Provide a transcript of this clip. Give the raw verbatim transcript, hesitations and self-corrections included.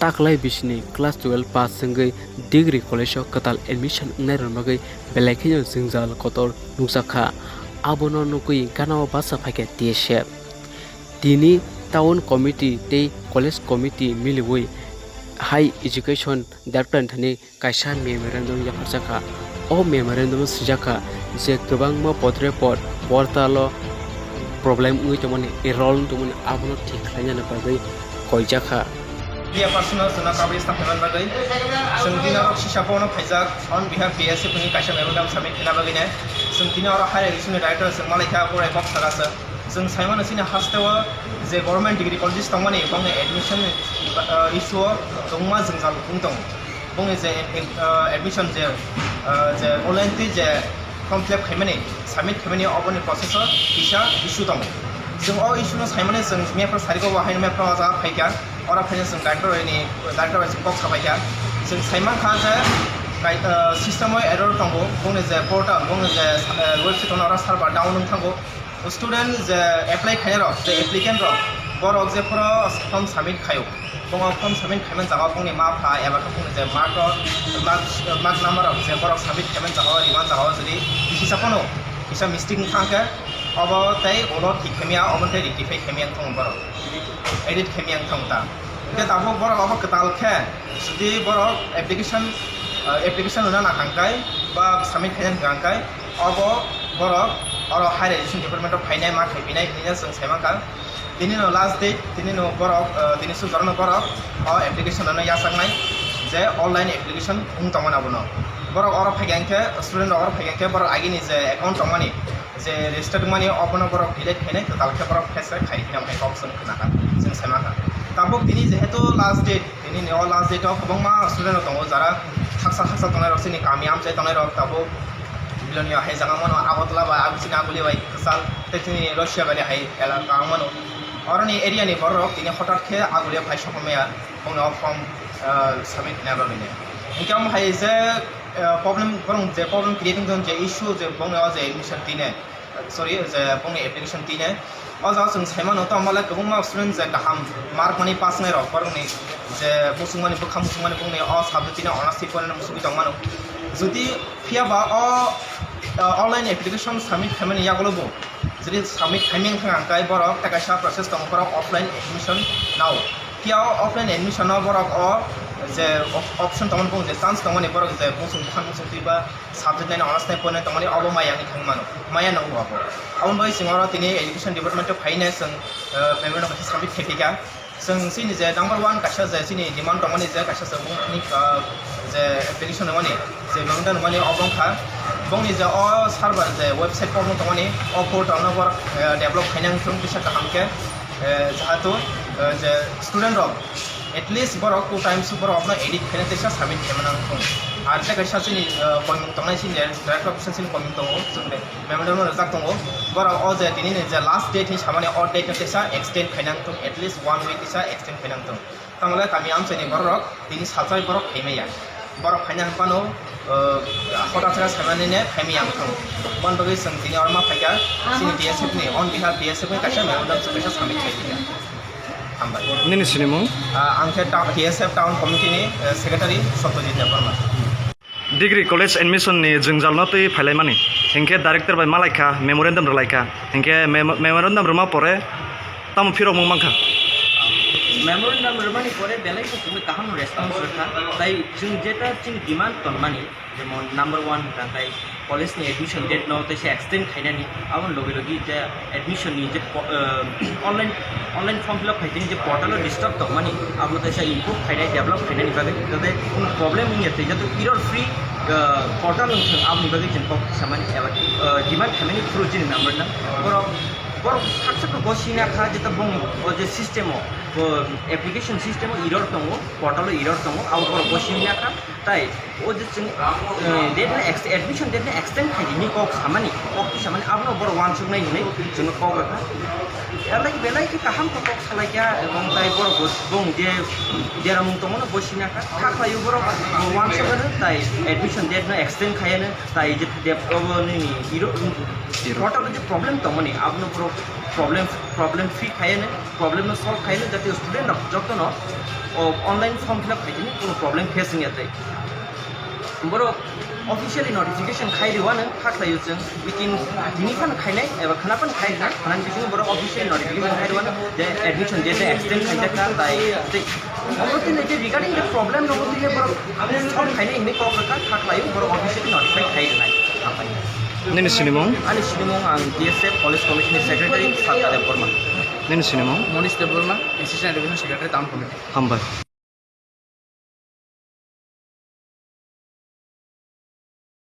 Taklai bisini class twelve pass wngwi degree college o kwtal admission wngnai rokni bagwi belai kheno jwngjal kotor nukjakha. Abono nugwi ganao basa phaikha T S F. Tini town committee tei college committee miliwi High Education Director ni thani kaisa memorandum yapharjakha. O memorandum o swijakha je kwbangma podre pod portal o problem wngwi tongmani, error wngwi tongmani, abono thik khlainani bagwi koijakha. Media personnel chwngno kabui staff hwnmani bagwi chwng tini oro sisa bono phaijak on behalf B S F ni kaisa memorandum submit khaina bagwi nai. Chwng tini oro higher education ni director chwng malaikha, borai kok saka chwng. Chwng saimano chini hasteo je government degree colleges tongmani bongni admission, ah, issue o kwbangma jwngjal wng tongo. Bongni je, ah, admission je, ah, je online twi je form fill up khaimani, submit khaimani oboni process o kisa issue tongo. Chwng o issue no saimani chwng mepra sariko bo haino mepra o jaga phaikha. Oro phaina chwng director bai ni, director bai chwng kok sabaikha. Chwng saimankha je kai-, ah, system o error tongo, bongni je portal, bongni je, ah, website ono oro server down wng thango. Student je apply khainai rok, je applicant rok, borok je phoro form submit khaio, bongni form submit khaimani jaga bongni ma pha eba khe bongni je mark rok, mark, mark number rok je borok submit khaimani jaga o, rimani jaga o jodi kisa phano kisa mistake wng kha khe, obo tei ulo thik khaimya, obo tei rectify khaimya wng thang borok, edit khaimya wng thang ta. Hingke tabuk borok obo kwtal khe, jodi borok application, ah, application rwna nang kha khe ba submit khaina nang kha khe, obo borok oro higher education department o phainai ma khaipinai hinwi chwng sai mankha. Tini no last date, tini no borok, ah, tini sujaro no borok o application rwna yachaknai je online application wng tongmani abono. Borok oro phaikha hingke student rok oro phaikha hingke borok agini je account tongmani, je register wngmani obono borok delete khainai, kwtal khe borok face khai hinwi kok chwng khna kha, chwng sai mankha. Tabuk tini jehetu last date, tini ni o last date o kwbangma student rok tongo, jara haksa haksa tongnai rok, chini kami amchai tongnai rok tabuk Bilonia hai jaga mano Agartala bai, ag-, chini Aguli bai kwchal tei chini Russia bai hai elaka mano. Oroni area ni borok rok tini hotat khe Aguli phai sokmaya, bongni o form, ah, submit khaina bagwi ni. Hingke omo hai je, ah, problem, borok je problem creating je issue je bongni o je admission tine, sorry, je bongni application tine. O jaga chwng sai mano, tamo le kwbangma student je kaham mark mani pass wngnai rok, borokni je muchungmani, bwkha muchungmani bongni o subject tini honours twi porinani muchungwi tong mano. Jodi phiya ba o, o, online application submit khaimani yagulo bo jodi submit khaimya wng thang khe borok tei kaisa process tongo, borok offline admission nao. Phiya o offline admission no borok o je op-, option tongmani, bong je chance tongmani, borok je muchung bwkha muchung twi ba subject nai honours nai porinai tongmani obo maya wngwi thang mano, maya no wng abo. Aboni bagwi chwng oro tini education department o phainai chwng, eh, memorandum kaisa submit khaiphaikha. Chwng chini je number one kaisa je chini demand tongmani je kaisa chwng bumungni, ah, je application rwmani, je memorandum rwmani obo wngkha bongni je o server je website problem tongmani o portal no borok, eh, develop khaina wngthung kisa kaham khe, eh, jahatu, eh, je student rok at least borok two times borok no edit khaina teisa submit khaima nang thung. Ar tei kaisa chini, eh, koimung tongnai chini je director office chini koimung tongo, chwng de memorandum rwjak tongo. Borok o je tini ni je last date hin samani o date no teisa extend khaina wngthung, at least one week teisa extend khaina wngthung. Tamo le kami amchaini borok tini salsa bai borok phaimaya. Borok phaina hwnphano, uh, hoda chwra saimani ne phaimaya wngthung. Aboni bagwi chwng tini oro ma phaikha, chini B S F ni, on behalf B S F ni kaisa memorandum chwng kaisa submit khaiphaikha. Hambai. Nini sinimung? Ah, ang khe ta-, T S F Town Committee ni, eh, Secretary Satyajit Debbarma. Degree college admission ni jwngjal no twi phailaimani, hinkhe director bai malaikha, memorandum rwlaikha, hinkhe memo-, memorandum rwma pore tamo phirokmung mankha? Memorandum rwmani pore belai khe chwngno kaham response rwkha, tai chwng jeta chini demand tonmani, jemon number one hwnkha khe college ni admission date no teisa extend khainani, aboni logi logi je admission ni je po-, eh, online, online form fill up khaitini je portal o disturb tongmani, abo teisa improve khainai, develop khainani bagwi, jate kunu problem wngya tei jate error free, eh, portal wngthung, aboni bagwi chwng kok samani eba, eh, demand khaimani through chini memorandum. Borok, borok sak sak bo sina kha jeta bong o je system o, o application system o error tongo, portal o error tongo, abo borok bo sina kha. Tai o je chwng, eh, date no ex-, admission date no extend khai di hinwi kok samani, kok twi samani, abono borok uansuknai hinwi chwngno kok rwkha. Belai, belai khe kaham khe kok salaikha, ebong tai borok bo bong je jeramung tongmano bo sina kha, kha khlaio borok uansukmano, tai admission date no extend khaiano, tai je dep-, obo nini iro-, portal o je problem tongmani, abono borok Problem, problem free khaiyano, problem no solve khaiyano, jate student rok jotono o online form fill up khaitini kuno problem face wngya tei. Borok officially notification khai rwano kha khlaio chwng, within tini phano khainai eba khwna phano khai rwnai, khwnani bisingo borok officially notification khai rwano je admission date extend khaijak kha, tai tei obo tini je regarding the problem no tini borok solve khainai hinwi kok rwkha, kha khlaio borok officially notify khai rwnai. Nini sinimung? Ani sinimung ang D S F College Committee ni Secretary Satya Debbarma. Nini sinimung? Monish Debbarma, Assistant Education Secretary Town Committee. Hambai.